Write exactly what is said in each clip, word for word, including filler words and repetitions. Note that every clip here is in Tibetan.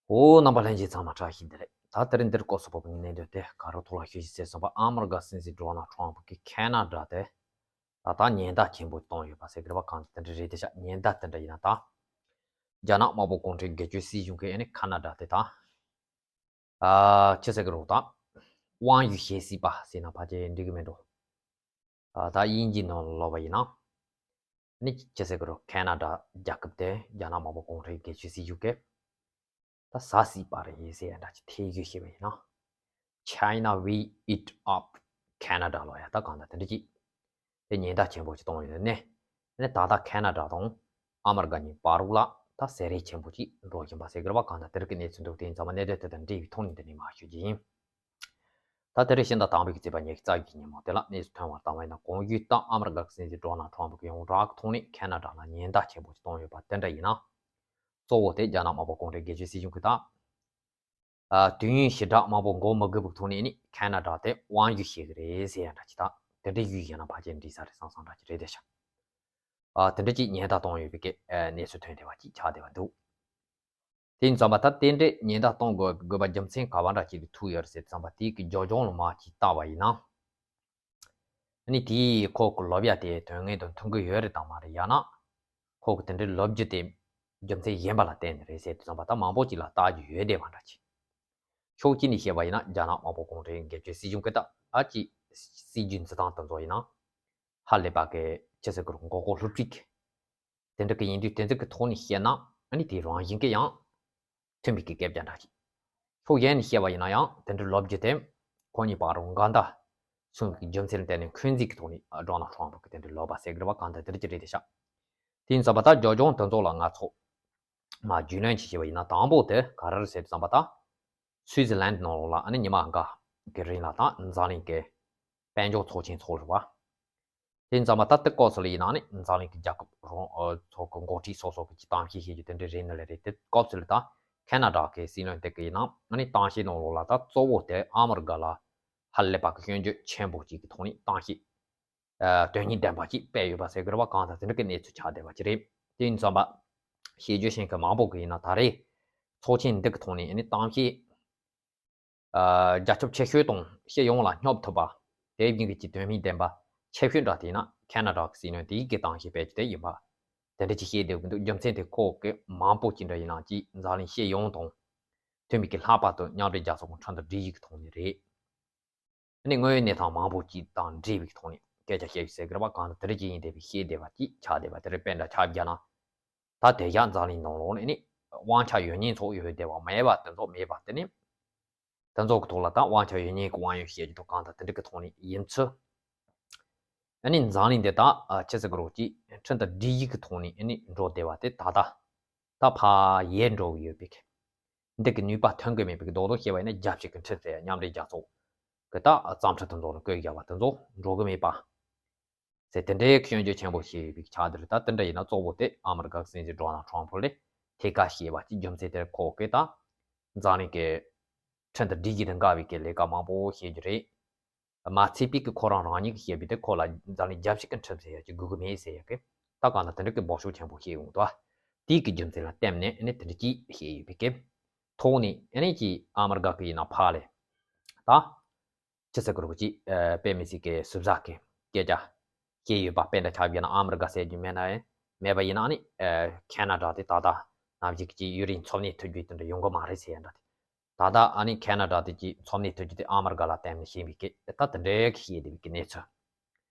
ཨོ། རྣམ་པ་ལྷན་རྒྱས་ཚང་མ་བཀྲ་ཤིས་བདེ་ལེགས། ད་དེ་རིང་འདིར་སྐོར་སོགས་པ་གི་གནད་དོན་དེ་ག་རེ་ཐོག་ལ་ཞུ་ཞིག་ཟེར་སོང་བ། ཨ་མི་རི་ཀ་སྲིད་འཛིན་ཌོ་ནལ་ཊམ་ཕུ་གིས་ཁེ་ན་ཌ་དེ་ད་ལྟ་ཉེན་བརྡ་ཆེན་པོ་བཏང་ཡོད་པ་ཟེར་གི་རེད་བ། གང་ལྟར་དེ་འདྲ་རེད་དེ་ཤག་ཉེན་བརྡ་དེ་འདྲ་ཡིན་ན་ད་རྒྱ་ནག་དམར་པོ་གུང་ཁྲན་སྒེར་གཅོད་སྲིད་གཞུང་གིས་ཨ་ནི་ཁེ་ན་ཌ་དེ་ད་ཨ་ཅི་ཟེར་གི་རེད་ད། དབང་ཡོད་བྱེད་སྲིད་པ་ཟེར་ན་ཕལ་ཆེར་འགྲིག་གི་མེད་འགྲོ། ཨ་ད་དབྱིན་ཇིའི་ནང་ལ་ལབ་པ་ཡིན་ན། ནི་ཅི་ཟེར་གི་རེད། ཁེ་ན་ཌ་རྒྱལ་ཁབ་དེ་རྒྱ་ནག་དམར་པོ་གུང་ཁྲན་སྒེར་གཅོད་སྲིད་གཞུང་གིས་ད་ཟ་སྲིད་པ་རེད་ཟེར་ཡ་འདྲ་ཅིག་ཐེ་བྱུས་བྱས་པ་ཡིན་ན། China will eat up Canada ལབ་ཡ་ད་གང་ལྟར་དེ་འདྲ་ཅིག་དེ་ཉེན་བརྡ་ཆེན་པོ་ཅིག་བཏང་ཡོད་ནས། ནི་ད་ལྟ་ཁེ་ན་ཌ་དང་ཨ་མི་རི་ཀ་གཉིས་བར་ལ་ད་ཟས་རིགས་ཆེན་པོ་ཅིག་འགྲོ་བཞིན་པ་ཟེར་གི་རེད་བ། གང་ལྟར་དེ་རིགས་ཀྱི་གནས་ཚུལ་འདུག་དེ་ཡིན་ཙང་མ་གནད་དོན་དེ་དང་འབྲེལ་བའི་ཐོག་ནས་འདི་ནས་མར་ཞུ་རྒྱུ་ཡིན། ད་དེ་རིང་ཕྱི་ཟླ་དང་པོའི་ཚེས་པ་ཉི་ཤུ་རྩ་བཞི་ཉིན་མོ་དེ་ལ་གནས་ཚུལ་ཐོན་པར་བཏང་བ་ཡིན་ན། གོང་ཞུས་ལྟར་ཨ་མི་རི་ཀ་གི་སྲིད་འཛིན་ཌོ་ནལ་ཊམ་ཕུ་གིས་ཡོངས་གྲགས་ཀྱི་ཐོག་ནས་ཁེ་ན་ཌ་ལ་ཉེན་བརྡ་ཆེན་པོ་ཞིག་བཏང་ཡོད་པ་དེ་འདྲ་ཡིན་ན། གཙོ་བོ་དེ་རྒྱ་ནག་དམར་པོ་གུང་ཁྲན་སྒེར་གཅོད་སྲིད་གཞུང་གིས་ད་ཨ་དུས་ཡུན་ཞེ་དྲག་མང་པོ་འགོར་མི་དགོས་པའི་ཐོག་ནས་ནི་ཁེ་ན་ཌ་དེ་དབང་བསྒྱུར་བྱེད་ཀྱི་རེད་ཟེར་ཡ་འདྲ་ཅིག་དང་། དེ་འདྲའི་ཞུས་བཞག་ན་ཕལ་ཆེར་འགྲིག་ས་རེད་བསམ་བསམ་འདྲ་ཅིག་རེད་དེ་ཤག་ཨ་དེ་འདྲ་ཅིག་ཉེན་བརྡ་བཏང་ཡོད་པའི་གི་ཨ་གནས་ཚུལ་ཐོན་བསྡད་པ་ཅིག་ཆགས་བསྡད་པ་འདུག་དེ་ཡིན་ཙང་མ་ད་དེ་འདྲའི་ཉེན་བརྡ་གཏོང་དགོས་དགོས་པ་རྒྱུ་མཚན་ག་བ་འདྲ་ཅིག་ལ་ཐུག་ཡོད་རེད་ཟེར་ཙང་མ། དེའི་གི་རྒྱབ་ལྗོངས་ལ་མར་ཅིག་བལྟས་པ་ཡིན་ན། ཨ་ནི་དེས་ཁོ་གི་ལབ་ཡ་དེ་དོན་དངོས་དང་མཐུན་གི་ཡོད་རེད་དང་མ་རེད། ཡང་ན་ཁོ་གི་དེ་འདྲའི་ལབ་རྒྱུ་དེ་རྒྱུ་མཚན་གཞན་པ་ལ་བརྟེན་ནས་རེད་ཟེར་དུས་ཙམ་པ་ད་མང་པོ་ཅིག་ལ་བལྟ་རྒྱུ་ཡོད་བསྡད་པ་འདྲ་ཅིག་ཕྱོགས་གཅིག་ནས་བཤད་པ་ཡིན་ན་རྒྱ་ནག་དམར་པོ་གུང་ཁྲན་སྒེར་གཅོད་སྲིད་གཞུང་གི་ད་ཨ་ཅིག་སྲིད་ཇུས་འཛིན་སྟངས་དེ་ཚོ་ཡིན་ན། ཧ་ལས་པ་གི་ཅི་ཟེར་གི་རེད། མགོ་སྐོར་སློབ་ཁྲིད་ཀྱི་དེ་འདྲ་གི་ཡིན་དུས། དེ་ཚོ་གི་ཐོག་ནས་བཤད་ན་ཨ་ནི་དེ་རང་བཞིན་གི་ཡང་མཐུན་པའི་གི་སྐད་ཆ་འདྲ་ཞིག་ཕྱོགས་གཞན་ནས་བཤད་པ་ཡིན་ན་ཡང་དེ་འདྲ་ལབ་རྒྱུ་དེ་ཁོ་གཉིས་བར་རུ་འགལ་ཟླ་བྱུང་བའི་རྒྱུ་མཚན་ལ་བརྟེན་ནས་འཁོན་འཛིན་གི་ཐོག་ནས་ཌོ་ནལ་ཊམ་ཕུ་གིས་དེ་འདྲ་ལབ་པ་ཟེར་གི་རེད་བ། གང་ལྟར་དེ་འདྲ་ཅིག་རེད་དེ་ཤག་དེ་ཡིན་ཙང་མ་ད་རྒྱབ་ལྗོངས་དེ་ཚོ་ལ་ང་ཚོ་མར་རྒྱུས་ལོན་ཅིག་བྱས་པ་ཡིན་ན། དང་པོ་དེ་ག་རེ་རེད་ཟེར་དུས་ཙམ་པ་ད། སུའི་ཙི་ལན་ནང་ལོགས་ལ་ཨ་ནི་ཉི་མ་འགའ་གི་རིང་ལ་ད་འཛམ་གླིང་གི་དཔལ་འབྱོར་ཚོགས་ཆེན་ཚོགས་རེད་བ། དེ་ཡིན་ཙང་མ་ད་དེ་སྐབས་སུ་ལ་ཡིན་ན་ཨ་ནི་འཛམ་གླིང་གི་རྒྱལ་ཁབ་རང་ཨ་ཚོ་གི་འགོ་ཁྲིད་སོ་སོ་གི་ཅིག་གཏམ་བཤད་བྱེད་རྒྱུ་དེ་འདྲ་རེད་ནི་ལས་རེད། དེ་སྐབས་སུ་ལ་ད་ཁེ་ན་ཌ་གི་སྲིད་བློན་དེ་གི་ཡིན་ན་ཨ་ནི་གཏམ་བཤད་ནང་ལོགས་ལ་ད་གཙོ་བོ་དེ་ཨ་མི་རི་ཀ་ལ་ཧ་ལས་པ་གི་སྐྱོན་བརྗོད་ཆེན་པོ་ཅིག་གི་ཐོག་ནས་གཏམ་བཤད། ཨ་དོན་སྙིང་ལྡན་པ་ཅིག་སྤེལ་ཡོད་པ་ཟེར་གི་རེད་བ། གང་ལྟར་དེ་འདྲ་གི་གནས་ཚུལ་ཆགས་བསྡད་པ་ཅིག་རེད། དེ་ཡིན་ཙང་མ་བཤད་རྒྱུ་ཤེས་མཁན་མང་པོ་གི་ཡིན་ན་ད་རེས་ཚོགས་ཆེན་འདི་གི་ཐོག་ནས་ཨ་ནི་གཏམ་བཤད། ཨ་རྒྱལ་ཁབ་ཆེ་ཤོས་དང་སྤྱི་ཡོངས་ལ་སྙོབ་ཐུབ་པ། དེ་བཞིན་གྱི་ཅིག་དོན་སྙིང་ལྡན་པ་ཆེ་ཤོས་འདྲ་དེ་ཡིན་ན་ཁེ་ན་ཌ་གི་སྲིད་བློན་དེ་ཡིས་གི་གཏམ་བཤད་སྤེལ་རྒྱུ་དེ་ཡིན་པ། དེ་འདྲ་ཅིག་བཤད་བསྡད་ཀྱི་འདུག་རྒྱུ་མཚན་དེ་ཁོ་གི་མང་པོ་ཅིག་འདྲ་ཡིན་ན་ཅིག་འཛམ་གླིང་སྤྱི་ཡོངས་དང་མཐུན་པའི་གི་ལྷག་པར་དུ་མཉམ་འབྲེལ་རྒྱལ་ཚོགས་ཀྱི་ཁྲིམས་དང་སྒྲིག་གཞི་གི་ཐོག་ནས་རེད། ཨ་ནི་དངོས་ཡོད་གནས་སྟངས་མང་པོ་ཅིག་དང་འབྲེལ་བའི་ཐོག་ནས་སྐད་ཆ་བཤད་རྒྱུ་ཟེར་གི་རེད་བ། གང་ལྟར་དེ་འདྲ་ཅིག་ཡིན་བསྡད་པའི་བཤད་བསྡད་པ་ཅིག་ཆགས་བསྡད་པ་དེ་རེད། དཔེ་འདྲ་ཆ་བཞག་ན། ད་དེང་སང་འཛམ་གླིང་ནང་ལོགས་ནས་ནི་དབང་ཆ་ཡོད་མཁན་ཚོ་ཡོད་བསྡད་པ། མེད་པ་དེ་ཚོ་མེད་པ། དེ་ནི་དེ་ཚོ་གི་ཐོག་ལ་ད་དབང་ཆ་ཡོད་མཁན་གི་དབང་ཡོད་བཤད་རྒྱུ་དང་གང་ལྟར་དེ་འདྲ་གི་ཐོག་ནས་ཡིན་ཚུལ། ཨ་ནི་འཛམ་གླིང་འདི་ད་ཨ་ཅི་ཟེར་གི་རེད། ཅིག་ཁྲིམས་དང་སྒྲིག་གཞི་གི་ཐོག་ནས་ཨ་ནི་འགྲོ་བསྡད་པ་དེ་ད་ལྟ་ད་ཕར་ཡལ་འགྲོ་གི་ཡོད་པའི་གི། འདི་གི་ནུས་པ་ཐོན་གི་མེད་པའི་གི། རྡོག་རྡོག་བཤད་པ་ཡིན་ན་རྒྱལ་སྤྱི་གི་ཁྲིམས་ཟེར་ཡ་མཉམ་འབྲེལ་རྒྱལ་ཚོགས་གི་ད་བརྩམས་ཆོས་དེ་ཚོ་ལ་བཀོད་བཞག་པ་དེ་ཚོ་འགྲོ་གི་མེད་པ་ཟེར། དེ་འདྲའི་སྐྱོན་བརྗོད་ཆེན་པོ་བྱས་ཡོད་པའི་ཆ་དེ་རེད། ད་དེ་འདྲ་ཡིན་ན་གཙོ་བོ་དེ་ཨ་མི་རི་ཀ་གི་སྲིད་འཛིན་ཌོ་ནལ་ཊམ་ཕུ་ལ་ཐད་ཀར་བཤད་པ་ཅིག་རྒྱུ་མཚན་དེར་ཁོ་གིས་ད་འཛམ་གླིང་གི་ཁྲིམས་དང་སྒྲིག་གཞི་དང་འགལ་བའི་གི་ལས་ཀ་མང་པོ་བྱེད་རྒྱུ་རེད། མ་ཚད་པའི་གི་ཁོ་རང་རང་ཉིད་ཀྱིས་བཤད་པའི་དེ་ཁོ་ལ་འཛམ་གླིང་རྒྱལ་སྤྱི་གི་ཁྲིམས་ཟེར་ཡ་ཅིག་དགོས་ཀྱི་མེད་ཟེར་ཡ་གི། ད་གང་ལྟར་དེ་འདྲ་གི་འབོད་ཤུགས་ཆེན་པོ་བྱས་ཡོང་འདུག་དེའི་གི་རྒྱུ་མཚན་ལ་བརྟེན་ནས་ཨ་ནི་དེ་འདྲ་ཅིག་བཤད་ཡོད་པའི་གི། ཐོག་ནས་ཨ་ནི་ཅིག་ཨ་མི་རི་ཀ་གི་ཡིན་ན་ཕར་ལ་ད་ཅི་ཟེར་གི་རེད། ཅིག་ཨ་དཔེ་མི་སྲིད་གི་ཟུར་ཟ་གི་སྐད་ཆ་བཤད་ཡོད་པ། དཔེ་འདྲ་ཆ་བཞག་ན་ཨ་མི་རི་ཀ་ཟེར་རྒྱུ་མེད་ན་ཡང་མེད་པ་ཡིན་ན་ཨ་ནི་ཨ་ཁེ་ན་ཌ་དེ་ད་ལྟ་ནམ་ཞིག་གི་ཅིག་ཡུན་རིང་འཚོ་གནས་ཐུབ་རྒྱུ་དེ་འདྲ་ཡོང་གི་མ་རེད་ཟེར་ཡ་འདྲ་དེ། ད་ལྟ་ཨ་ནི་ཁེ་ན་ཌ་དེ་ཅིག་འཚོ་གནས་ཐུབ་རྒྱུ་དེ་ཨ་མི་རི་ཀ་ལ་བརྟེན་ནས་བྱས་པའི་གི་ད་དེ་འདྲའི་གི་བཤད་བསྡད་པའི་གི་གནས་ཚུལ།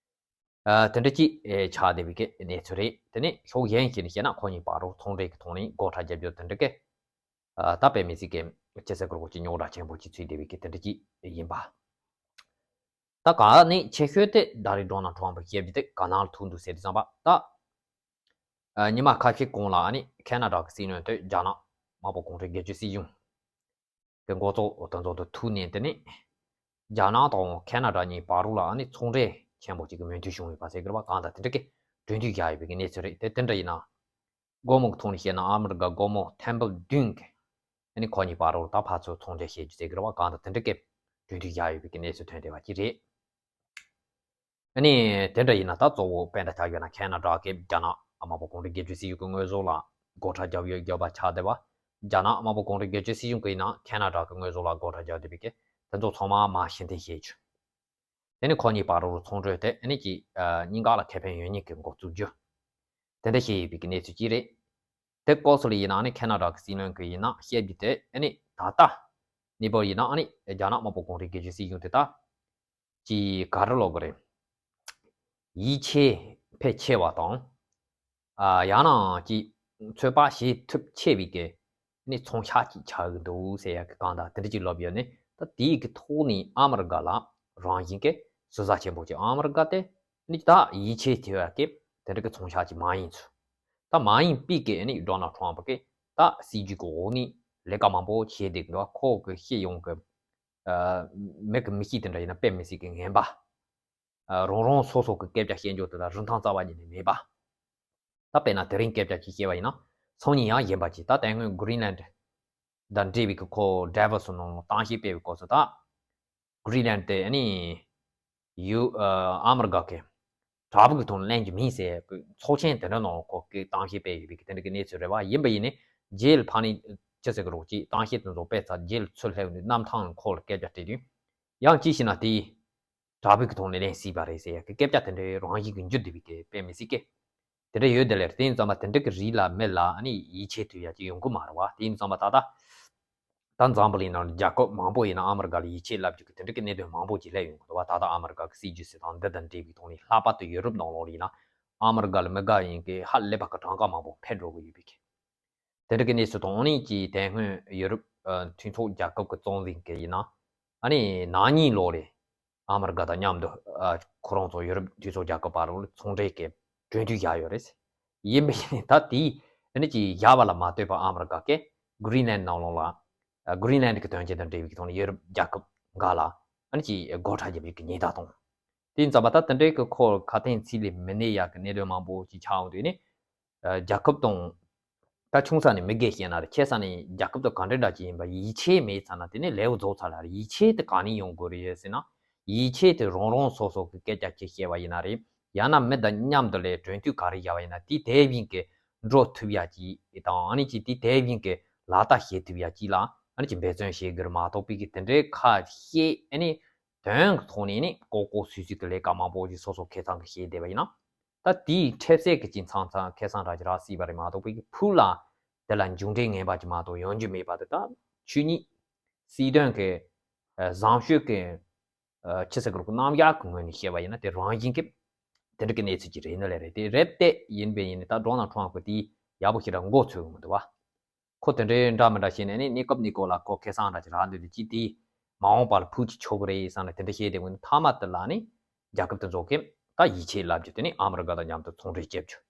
ཨ་དེ་འདྲ་ཅིག་ཨེ་ཆགས་བསྡད་པའི་གི་གནས་ཚུལ་རེད། དེ་ནས་ཕྱོགས་གཞན་ཞིག་ནས་བཤད་ན་ཁོ་གཉིས་བར་རུ་ཚོང་འབྲེལ་གི་ཐོག་ནས་སྒོ་ཁྲལ་རྒྱབ་རྒྱུ་དེ་འདྲ་གི། ཨ་ད་དཔེ་མི་སྲིད་གི་ཅི་ཟེར་གི་རེད། ཅིག་རྙོག་དྲ་ཆེན་པོ་ཅིག་ཚུད་བསྡད་པའི་གི་དེ་འདྲ་ཅིག་ཡིན་པ། ད་ག་ནས་ཆེ་ཤོས་དེ་ད་རེས་ཌོ་ནལ་ཊམ་ཕུ་བཤད་རྒྱུ་དེ་ག་ནང་ལ་ཐུག་འདུག་ཟེར་དུས་ཙམ་པ་ད། ཨ་ཉི་མ་ཁ་ཤས་གོང་ལ་ཨ་ནི་ཁེ་ན་ཌ་གི་སྲིད་བློན་དེ་རྒྱ་ནག་དམར་པོ་གུང་ཁྲན་སྒེར་གཅོད་སྲིད་གཞུང་གི་འགོ་གཙོ་དེ་ཚོ་དང་ཐུག་ནས། དེ་ནས་རྒྱ་ནག་དང་ཁེ་ན་ཌ་གཉིས་བར་རུ་ལ་ཨ་ནི་ཚོང་འབྲེལ་ཆེན་པོ་ཅིག་གི་མོས་མཐུན་བྱུང་ཡོད་པ་ཟེར་གི་རེད་བ། གང་ལྟར་དེ་འདྲ་གི་གྲོས་མཐུན་བཞག་ཡོད་པའི་གི་གནས་ཚུལ་རེད། དེ་དེ་འདྲ་ཡིན་ན། སྒོར་མོ་གི་ཐོག་ནས་བཤད་ན་ཨ་མི་རི་ཀ་སྒོར་མོ་ཐེར་འབུམ་བདུན་གི་ཨ་ནི་ཁོ་གཉིས་བར་རུ་ད་ཕར་ཚུར་ཚོང་འབྲེལ་བྱེད་རྒྱུ་ཟེར་གི་རེད་བ། གང་ལྟར་དེ་འདྲ་གི་གྲོས་མཐུན་བཞག་ཡོད་པའི་གི་གནས་ཚུལ་ཐོན་བསྡད་པ་ཅིག་རེད། ཨ་ནི་དེ་འདྲ་ཡིན་ན་ད་གཙོ་བོ་དཔེ་འདྲ་ཆགས་ཡོད་ན་ཁེ་ན་ཌ་གིས་རྒྱ་ནག་དམར་པོ་གུང་ཁྲན་སྒེར་གཅོད་སྲིད་གཞུང་གི་དངོས་ཟོག་ལ་སྒོ་ཁྲལ་རྒྱབ་ཡོད་རྒྱབ་པ་ཆགས་བསྡད་པ། རྒྱ་ནག་དམར་པོ་གུང་ཁྲན་སྒེར་གཅོད་སྲིད་གཞུང་གི་ནང་ཁེ་ན་ཌ་གི་དངོས་ཟོག་ལ་སྒོ་ཁྲལ་རྒྱག་བསྡད་པའི་གི་དེ་ཚོ་ཚང་མ་མར་ཕྱིར་འཐེན་བྱས་བྱུང་། དེ་ནས་ཁོ་གཉིས་བར་དུ་ཚོང་གྲོས་དེ་ཨ་ནི་ཀྱི་ཨ་གཉིས་ཀ་ལ་ཁེ་ཕན་ཡོད་མཁན་གྱི་འགོ་བཙུགས་རྒྱུ། དེ་འདྲ་བཤད་ཡོད་པའི་གི་གནས་ཚུལ་གཅིག་རེད། དེ་སྐབས་སུ་ལ་ཡིན་ན་ཨ་ནི་ཁེ་ན་ཌ་གི་སྲིད་བློན་གྱི་ཡིན་ན་བཤད་རྒྱུ་དེ་ཨ་ནི་ད་ལྟ་གནས་བབ་ཡིན་ན་ཨ་ནི་རྒྱ་ནག་དམར་པོ་གུང་ཁྲན་སྒེར་གཅོད་སྲིད་གཞུང་དེ་ད་ཀྱི་ག་རེ་ལབ་དགོས་རེད། ཡིད་ཆེས་ཕལ་ཆེ་བ་དང་། ཨ་ཡང་ན་ཀྱི་ཚོད་དཔག་བྱེད་ཐུབ་ཆེ་བའི་གི་ནི་ཚོང་ཤག་ཅིག་ཆགས་ཀྱི་འདུག་ཟེར་ཡག་གི་གང་ལྟར་དེ་འདྲ་ཅིག་ལབ་ཡོད་ནི། ད་དེའི་གི་ཐོག་ནས་ཨ་མི་རི་ཀ་ལ་རང་བཞིན་གྱི་ཟུར་ཟ་ཆེན་པོ་ཅིག་ཨ་མི་རི་ཀ་དེ་ནི་ད་ཡིད་ཆེས་ཐེབས་ཡག་གི་དེ་འདྲ་གི་ཚོང་ཤག་ཅིག་མ་ཡིན་ཚུལ། ད་མ་ཡིན་པའི་གི་ནི་ཌོ་ནལ་ཊམ་པ་གི་ད་སྲིད་ཇུས་གི་འོག་ནས་ལས་ཀ་མང་པོ་བྱས་བསྡད་ཀྱི་འདུག་ཁོ་གི་སྤྱི་ཡོངས་གི་ཨ་མི་གི་མི་གཤིས་དེ་འདྲ་ཡིན་ན་དཔེ་མི་སྲིད་ཀྱི་ངན་པ། ཨ་རང་རང་སོ་སོ་གི་སྐད་ཆ་བཤད་འཇོག་དེ་ལ་རིན་ཐང་རྩ་བ་ཉིད་ནས་མེད་པ། ད་དཔེར་ན་དེ་རིང་སྐད་ཆ་ཅིག་བཤད་པ་ཡིན་ན། སང་ཉིན་ཡང་གཞན་པ་ཅིག་ད་དེ་སྔོན་གྷི་རིན་ལན་དང་འབྲེལ་བའི་གི་ཁོ་ཌའི་བར་སི་ནང་གཏམ་བཤད་སྤེལ་བའི་སྐབས་སུ་ད་གྷི་རིན་ལན་དེ་ནི་ཡུ་ཨ་ཨ་མི་རི་ཀ་གི་དྲག་པོའི་གི་ཐོག་ནས་ལེན་རྒྱུ་མིན་ཟེར་གི་ཚོགས་ཆེན་དེ་འདྲ་ནང་ཁོ་གི་གཏམ་བཤད་སྤེལ་ཡོད་པའི་གི་དེ་འདྲ་གི་གནས་ཚུལ་རེད་བ། ཡིན་པ་ཡིན་ནི་རྗེས་ལ་ཕ་ནི་ཅི་ཟེར་གི་རོགས་ཅིག་གཏམ་བཤད་དེ་ཚོ་སྤེལ་ཚར་རྗེས་ལ་ཚུར་སླེབས་ནས་གནམ་ཐང་ནས་ཁོ་ལ་སྐད་ཆ་དྲིས་དུས། ཡང་ཅི་ཞིག་ན་དེ་དྲག་པོའི་གི་ཐོག་ནས་ལེན་སྲིད་པ་རེད་ཟེར་ཡག་གི་སྐད་ཆ་དེ་འདྲའི་རང་བཞིན་གྱི་འགྱུར་བསྡད་པའི་གི་དཔེ་མི་སྲིད་ཀི། དེ་འདྲ་ཡོད་དེ་ལས་དེ་ཡིན་ཙམ་པ་དེ་འདྲ་གི་རིགས་ལ་མི་ལ་ཨ་ནི་ཡིད་ཆེས་ཐུབ་ཡག་ཅིག་ཡོང་གི་མ་རེད་བ། དེ་ཡིན་ཙམ་པ་ད་ལྟ་ད་འཛམ་བུ་གླིང་ནང་རྒྱལ་ཁབ་མང་པོ་ཡིན་ན་ཨ་མི་རི་ཀ་ལ་ཡིད་ཆེས་ལབ་རྒྱུ་གི་དེ་འདྲ་གི་གནད་དོན་མང་པོ་ཅིག་སླེབས་ཡོང་གི་འདུག་བ། ད་ལྟ་ཨ་མི་རི་ཀ་གི་སྲིད་ཇུས་ཟེར་དང་འདི་དང་འབྲེལ་བའི་ཐོག་ནས་ལྷག་པར་དུ་ཡུ་རོབ་ནང་ལོགས་ལ་ཡིན་ན་ཨ་མི་རི་ཀ་ལ་མི་དགའ་ཡིན་གི་ཧ་ལས་པ་གི་གྲངས་ཀ་མང་པོ་འཕེལ་འགྲོ་གི་ཡོད་པའི་གི། དེ་འདྲ་གི་གནས་ཚུལ་དང་ཨ་ནི་ཀྱི་དེ་སྔོན་ཡུ་རོབ་ཨ་མཐུན་ཚོགས་རྒྱལ་ཁབ་ཀྱི་གཙོ་འཛིན་གྱི་ཡིན་ན་ཨ་ནི་ནག་ཉེས་ལོག་རེད། ཨ་མི་རི་ཀ་དང་མཉམ་དུ་ཨ་ཁོ་རང་ཚོ་ཡུ་རོབ་མཐུན་ཚོགས་རྒྱལ་ཁབ་བར་ལ་ཚོང་འབྲེལ་གྱི་གྲོས་མཐུན་བཞག་ཡོད་རེད། ཡིན་པ་ཡིན་ད་དེ་ཨ་ནི་ཀྱི་བཞག་པ་ལ་མ་ལྟོས་པར་ཨ་མི་རི་ཀ་གིས་གྷི་རིན་ལན་ནང་ལོགས་ལ་ཨ་གྷི་རིན་ལན་གྱི་དོན་རྐྱེན་དང་འབྲེལ་བའི་ཐོག་ནས་ཡུ་རོབ་རྒྱལ་ཁབ་འགའ་ལ་ཨ་ནི་ཀྱི་སྒོ་ཁྲལ་རྒྱབ་ཡག་གི་ཉེན་བརྡ་བཏང་། དེ་ཡིན་ཙམ་པ་ད་དེ་འདྲའི་གི་ཁོ་ཁ་དན་ཚིག་ལས་མི་གནས་ཡག་གི་གནད་དོན་མང་པོ་ཅིག་ཆགས་འོང་དུས་ནི། ཨ་རྒྱལ་ཁབ་དང་། ད་ཆུང་ས་ནས་མི་སྒེར་བཤད་ན་རེད། ཆེ་ས་ནས་རྒྱལ་ཁབ་དང་ག་འདྲ་འདྲ་ཅིག་ཡིན་པ་ཡིད་ཆེས་མེད་ཚར་ན་དེ་ནས་ལེའུ་རྫོགས་ཚར་ལ་རེད། ཡིད་ཆེས་དེ་ག་ནས་ཡོང་དགོས་རེད་ཟེར་ན། ཡིད་ཆེས་དེ་རང་རང་སོ་སོ་གི་སྐད་ཆ་ཅིག་བཤད་པ་ཡིན་ན་རེད། ཡང་ན་མི་དང་མཉམ་དུ་ལས་གྲོས་མཐུན་ག་རེ་བཞག་པ་ཡིན་ན་དེ་དེ་བཞིན་གི་འགྲོ་ཐུབ་ཡག་ཅིག་དང་ཨ་ནི་ཅིག་དེ་དེ་བཞིན་གི་ལག་བསྟར་བྱེད་ཐུབ་ཡག་ཅིག་ལ་ཨ་ནི་ཅིག་འབད་བརྩོན་བྱེད་དགོས་རེད་མ་གཏོགས་པའི་གི་དེ་འདྲའི་ཁ་བཤད་ཨ་ནི། དོན་གྱི་ཐོག་ནས་ནི་ལྐོག་ལྐོག་སུད་སུད་ཀྱི་ལས་ཀ་མང་པོ་ཞིག་སོ་སོ་ཁེ་བཟང་གི་བྱས་བསྡད་པ་ཡིན་ན། ད་དེའི་འཕྲལ་སེལ་གྱི་ཅིག་མཚམས་མཚམས་ཁེ་བཟང་འདྲ་ཅིག་རག་སྲིད་པ་རེད་མ་གཏོགས་པའི་ཕུགས་ལ་དེ་ལ་མཇུག་འབྲས་ངན་པ་ཅིག་མ་གཏོགས་ཡོང་རྒྱུ་མེད་པ་དེ་ད་ཆོས་ཉིད་སྲིད་དོན་གྱི་བཟང་སྤྱོད་ཀྱི་ཆི་ཟེར་གི་རེད་རྣམ་གཞག་གི་ངོས་ནས་བཤད་པ་ཡིན་ན་དེ་རང་བཞིན་གྱི་དེ་འདྲ་གི་གནས་ཚུལ་ཅིག་རེད་ནི་ལས་རེད། དེ་རེད་དེ་ཡིན་པས་ཡིན་ནི་ད་ཌོ་ནལ་ཊམ་པ་གི་དེ་ཡག་པོ་ཞིག་ར་མགོ་ཚོས་གི་མི་འདུག་བ། ཁོ་དེ་འདྲའི་འདྲ་མི་འདྲ་བྱས་ནས་ནི་གནས་སྐབས་གནས་སྐབས་ལ་ཁོ་ཁེ་བཟང་འདྲ་ཅིག་རག་འདོད་དེ་ཅི་དེ་མ་འོངས་པ་ལ་ཕུགས་ཅིག་ཆོད་གི་རེད་བསམ་ནས་དེ་འདྲ་བཤད་དེ་འོན་མཐའ་མ་དེ་ལ་ནི་རྒྱལ་ཁབ་དེ་ཚོ་གིས་ད་ཡིད་ཆེས་ལབ་རྒྱུ་དེ་ནི་ཨ་མི་རི་ཀ་དང་མཉམ་དུ་ཚོང་འབྲེལ་བྱེད་རྒྱུ།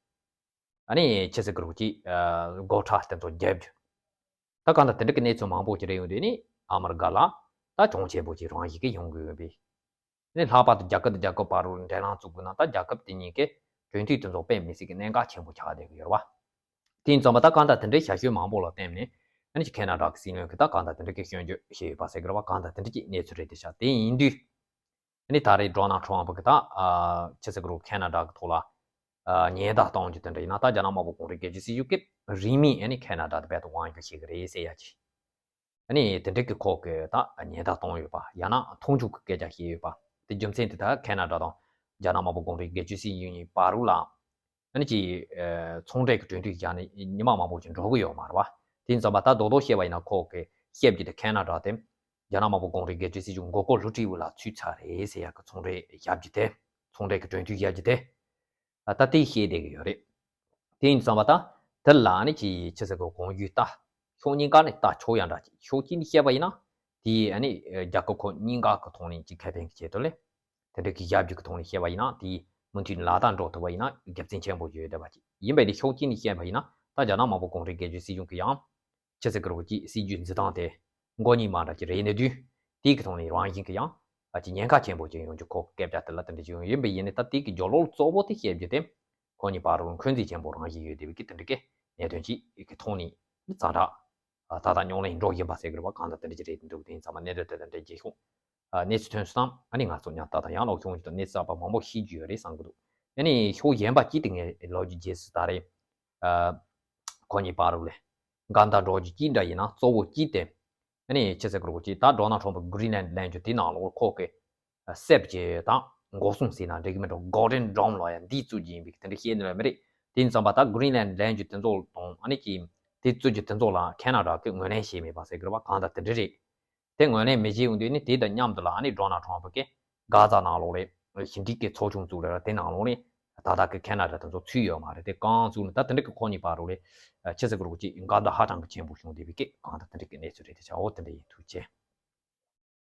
ཨ་ནི་ཆི་ཟེར་གི་རེད་ཅིག་སྒོ་ཁྲལ་དེ་ཚོ་རྒྱབ་རྒྱུ། ད་གང་ལྟར་དེ་འདྲ་གི་གནས་ཚུལ་མང་པོ་ཅིག་རེད་ཡོང་དུས་ནི་ཨ་མི་རི་ཀ་ལ་ད་གྱོང་ཆེན་པོ་ཅིག་རང་བཞིན་གྱིས་ཡོང་གི་ཡོད་པས། ནི་ལྷག་པར་དུ་རྒྱལ་ཁབ་དང་རྒྱལ་ཁབ་བར་དུ་འབྲེལ་ལམ་བཙུགས་དགོས་ན་ད་རྒྱལ་ཁབ་དེ་གཉིས་ཀས་གྲོས་མཐུན་དེ་ཚོ་དཔེ་མི་སྲིད་ཀྱི་གནད་འགག་ཆེན་པོ་ཆགས་བསྡད་ཀྱི་ཡོད་རེད་བ། དེ་ཡིན་ཙམ་པ་ད་གང་ལྟར་དེ་འདྲའི་བྱ་སྤྱོད་མང་པོ་ལ་བརྟེན་ནས་ཨ་ནི་ཅིག་ཁེ་ན་ཌ་གི་སྲིད་བློན་གྱིས་ད་གང་ལྟར་དེ་འདྲ་གི་སྐྱོན་བརྗོད་བྱས་ཡོད་པ་ཟེར་གི་རེད་བ། གང་ལྟར་དེ་འདྲ་གི་གནས་ཚུལ་རེད་དེ་ཤག་དེ་ཡིན་དུས་ཨ་ནི་ད་རེས་ཌོ་ནལ་ཊམ་པ་གིས་ད་ཨ་ཆི་ཟེར་གི་རེད་ཁེ་ན་ཌ་གི་ཐོག་ལ་ཨ་ཉེན་བརྡ་གཏོང་རྒྱུ་དེ་འདྲ་ཡིན་ན་ད་རྒྱ་ནག་དམར་པོ་གུང་ཁྲན་སྒེར་གཅོད་སྲིད་གཞུང་གིས་རིན་མེད་ཨ་ནི་ཁེ་ན་ཌ་དེ་རྦད་དེ་དབང་བསྒྱུར་བྱེད་གི་རེད་ཟེར་ཡ་ཅིག་ཨ་ནི་དེ་འདྲ་གི་ཁོག་གི་ད་ཉེན་བརྡ་གཏོང་ཡོད་པ་ཡང་ན་མཐོང་ཆུང་གི་སྐད་ཆ་བཤད་ཡོད་པ། དེ་རྒྱུ་མཚན་དེ་ད་ཁེ་ན་ཌ་དང་རྒྱ་ནག་དམར་པོ་གུང་ཁྲན་སྒེར་གཅོད་སྲིད་གཞུང་གཉིས་བར་ལ་ཨ་ནི་ཀྱི་ཚོང་འབྲེལ་གྱི་གྲོས་མཐུན་བཞག་ནས་ཉི་མ་མང་པོ་ཅིག་འགྲོ་གི་ཡོད་མ་རེད་བ། དེ་ཡིན་ཙམ་པ་ད་རྡོག་རྡོག་བཤད་པ་ཡིན་ན་ཁོག་གི་བཤད་རྒྱུ་དེ་ཁེ་ན་ཌ་དེ་རྒྱ་ནག་དམར་པོ་གུང་ཁྲན་སྒེར་གཅོད་སྲིད་གཞུང་མགོ་སྐོར་ལྷུ་ཁྲིད་བུ་ལ་ཚུད་ཚར་རེད་ཟེར་ཡག་གི་ཚོང་འབྲེལ་བཞག་རྒྱུ་དེ་ཚོང་འབྲེལ་གྱི་གྲོས་མཐུན་བཞག་རྒྱུ་དེ། ད་ལྟ་དེ་བཤད་བསྡད་ཀྱི་ཡོད་རེད། དེ་ཡིན་ཙམ་པ་ད་དེ་ལ་ནི་ཅི་ཆི་ཟེར་གི་གོང་ཞུས་ལྟ། ཕྱོགས་གཉིས་ཀ་ནས་ལྟ་ཆོག་ཡང་འདྲ་ཅིག་ཕྱོགས་གཅིག་ནས་བཤད་པ་ཡིན་ན་དེ་ཨ་ནི་རྒྱལ་ཁབ་ཁག་གཉིས་ཀ་གི་ཐོག་ནས་ཅིག་ཁེ་ཕན་གྱི་ཆེད་དུ་ལས་དེ་འདྲ་གི་ཞབས་ཞུ་གི་ཐོག་ནས་བཤད་པ་ཡིན་ན་དེ་མུ་མཐུད་ནས་ལག་བསྟར་འགྲོ་ཐུབ་པ་ཡིན་ན་དགེ་མཚན་ཆེན་པོ་ཡོད་བསྡད་པ་ཅིག་ཡིན་པས་དེ་ཕྱོགས་གཅིག་ནས་བཤད་པ་ཡིན་ན་ད་རྒྱ་ནག་དམར་པོ་གུང་ཁྲན་སྒེར་གཅོད་སྲིད་གཞུང་གི་ཡང་ཆི་ཟེར་གི་རེད་ཅིག་སྲིད་ཇུས་འཛིན་སྟངས་དེ་མགོ་གཉིས་མ་འདྲ་ཅིག་རེད་ནས་དུས་དེའི་གི་ཐོག་ནས་རང་བཞིན་གི་ཡང་ཨ་ཅིག་ཉེན་ཁ་ཆེན་པོ་ཅིག་ཡོང་རྒྱུ་ཁོ་སྐད་ཆ་དེ་ལ་དེ་འདྲ་ཅིག་ཡོང་ཡིན་པས་ཡིན་ནི་ད་དེའི་གི་རྒྱབ་ལོགས་གཙོ་བོ་དེ་བཤད་རྒྱུ་དེ་ཁོ་གཉིས་བར་དུ་འཁོན་འཛིན་ཆེན་པོ་རང་བཞིན་ཡོད་བསྡད་པའི་གི་དེ་འདྲ་གི་གནད་དོན་ཅིག་གི་ཐོག་ནས་ནི་ཛ་དྲག་ད་ལྟ་རྙོག་གླེང་འགྲོ་བཞིན་པ་ཟེར་གི་རེད་བ། གང་ལྟར་དེ་འདྲ་ཅིག་རེད་འདུག་དེ་ཡིན་ཙང་མ་གནད་དོན་དེ་ལ་འདྲེན་རྗེས་ཤོག་ཨ་གནས་ཚུལ་ཐོན་སོང་ཙང་ཨ་ནི་ང་ཚོ་མཉམ་ལྟ་དང་ཡང་ལོག་བྱུང་ཞིག་དང་གནས་ཚུལ་གསར་པ་མང་པོ་ཤེས་རྒྱུ་ཡོད་རེད་བསམ་གི་འདུག་ཨ་ནི་ཕྱོགས་གཞན་པ་གཅིག་དེ་ངས་ལབ་རྒྱུ་རྗེས་སུ་ད་རེས་ཨ་ཁོ་གཉིས་བར་དུ་ལས་ འགལ་ཟླ་སྒྲོག་རྒྱུ་གཅིག་འདྲ་ཡིན་ན་གཙོ་བོ་གཅིག་དེ། ཨ་ནི་ཆི་ཟེར་གི་རེད་གོ་ཅིག་ད་ཌོ་ནལ་ཊམ་པ་གི་རིན་ལན་ལེན་རྒྱུ་དེ་ནང་ལོགས་ཁོ་གི་གསེབ་ཀྱི་ད་འགོག་སྲུང་ཟེར་ན་འགྲིག་གི་མི་འགྲོ། གོལ་ཌན་ཌོམ་ལ་ཡང་འདི་བཙུགས་ཀྱི་ཡིན་པའི་དེ་འདྲ་བཤད་ནི་ལ་མི་རེད། དེ་ཡིན་ཙམ་པ་ད་གི་རིན་ལན་ལེན་རྒྱུ་དེ་ཚོ་དང་ཨ་ནི་ཀྱི་དེ་བཙུགས་རྒྱུ་དེ་ཚོ་ལ་ཁེ་ན་ཌ་གི་ངོས་ལེན་བྱས་མེད་པ་ཟེར་གི་རེད་བ། གང་ལྟར་དེ་འདྲ་རེད། དེ་ངོས་ལེན་མི་བྱེད་ཡོང་དུས་ནི་དེ་དང་མཉམ་དུ་ལ་ཨ་ནི་ཌོ་ནལ་ཊམ་པ་གི་གྷ་ཛ་ནང་ལོགས་ལ་ཞི་འགྲིག་གི་ཚོགས་ཆུང་བཙུགས་རེད་བ། དེ་ནང་ལོགས་ལ་ད་ལྟ་གི་ཁེ་ན་ཌ་དེ་ཚོ་ཚུད་ཡོད་མ་རེད། དེ་གང་བཙུགས་ནི་ད་དེ་འདྲ་གི་ཁོ་གཉིས་བར་ལོགས་ལ་ཆི་ཟེར་གི་རེད་གོ་ཅིག་འགལ་ཟླ་ཧ་ཅང་གི་ཆེན་པོ་བྱུང་བསྡད་པའི་སྐད། གང་ལྟར་དེ་འདྲ་གི་གནས་ཚུལ་རེད། དེ་ཆ་འོ་དེ་འདྲ་ཡིན། ཐུགས་རྗེ་ཆེ།